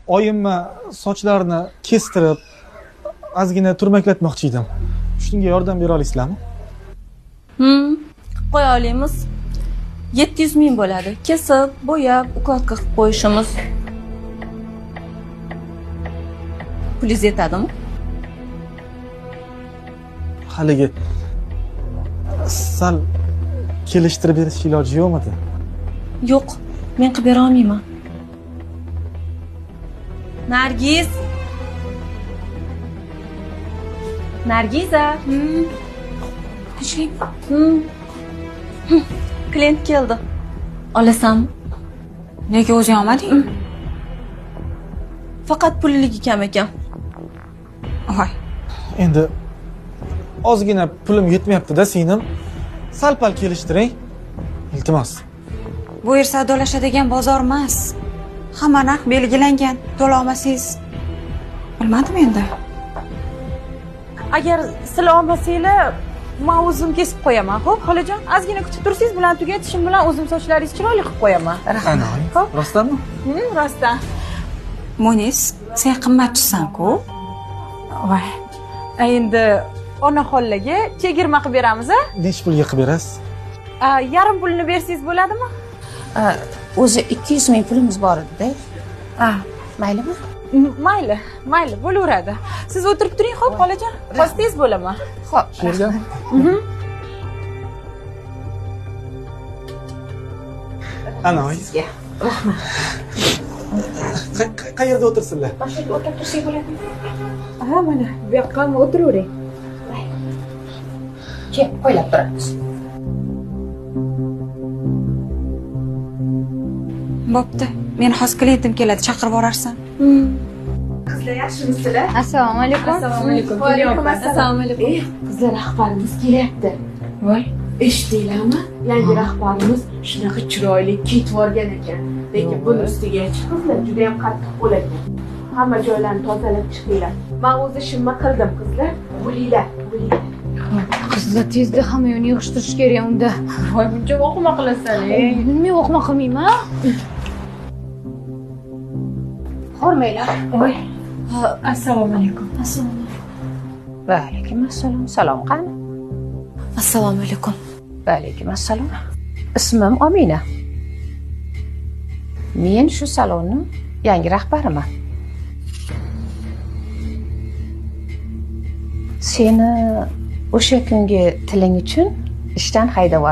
Oyimni sochlarini kestirib, ozgina turmaklatmoqchi edim. Shunga yordam bera olasizlarmi? Qilib qo'ya olamiz. 700 ming bo'ladi. Kesib, bo'yab, ukladka qilib qo'yishimiz. Pulingiz yetadimi? Haligi sal kelishtirib berish iloji yo'qmidi? Yo'q, men qilib bera olmayman. Nargiz. Nargiza. Tinchlikmi? Klient keldi. Olasanmi? Nega o'zing olmading? Faqat pulligi kam ekan. Voy. Endi ozgina pulim yetmayapti-da, singlim. Sal-pal kelishtiring. Iltimos. Bu yer savdolashadigan bozor emas. Hamma narx belgilangan. To'la olmasangiz bilmadim endi. Agar sizlar olmasanglar, men o'zim kesib qo'yaman, xo'p, xolajon? Ozgina kutib tursangiz, bilan tugatishim bilan o'zim sochlaringizni chiroyli qilib qo'yaman. Rahmat. Xo'p, rostdanmi? Rostdan. Munis, sen qimmatchisan-ku. Voy. Endi onaxonlarga chegirma qilib beramiz, a? Necha pulga qilib berasiz? Yarim pulini bersangiz bo'ladimi? O'zi 200 ming pulimiz bor edi-da. Maylimi? Mayli, mayli, bo'laveradi. Siz o'tirib turing, xo'p, xolajon? Hozir tez bo'laman. Xo'p, ko'rgan. Ana, sizga. Rahmat. Qayerda o'tirsinlar? Mana shu yerga o'tirib tursak bo'ladimi? Ha, mana bu yoqqa ham o'tiravering. Kel, qo'ylab turamiz. Bo'pti. Men hozir klientim keladi, chaqirib yuborarsan. Qizlar, yaxshimisizlar? Assalomu alaykum. Assalomu alaykum. Va alaykum assalomu alaykum. Qizlar, rahbarimiz kelyapti. Voy, eshitdinglarmi? Yangi rahbarimiz shunaqa chiroyli ketib olgan ekan. Lekin buni ustiga qizlar juda ham qattiq qo'l ekan. Hamma joylarni tozalab chiqinglar. Men o'zi shimma qildim, qizlar. Bo'linglar, bo'linglar. Qizlar, tezda hamma yo'lni yig'ishtirish kerak unda. Voy, buncha vahima qilasan, ey. Nima vahima qilmayman? Hormanglar. Voy. Assalomu alaykum. Assalomu alaykum. Va alaykum assalom. Salom qani? Assalomu alaykum. Va alaykum assalom. Ismim Omina. Men shu salonning yangi rahbariman. Seni o'sha kungi tiling uchun ishdan haydab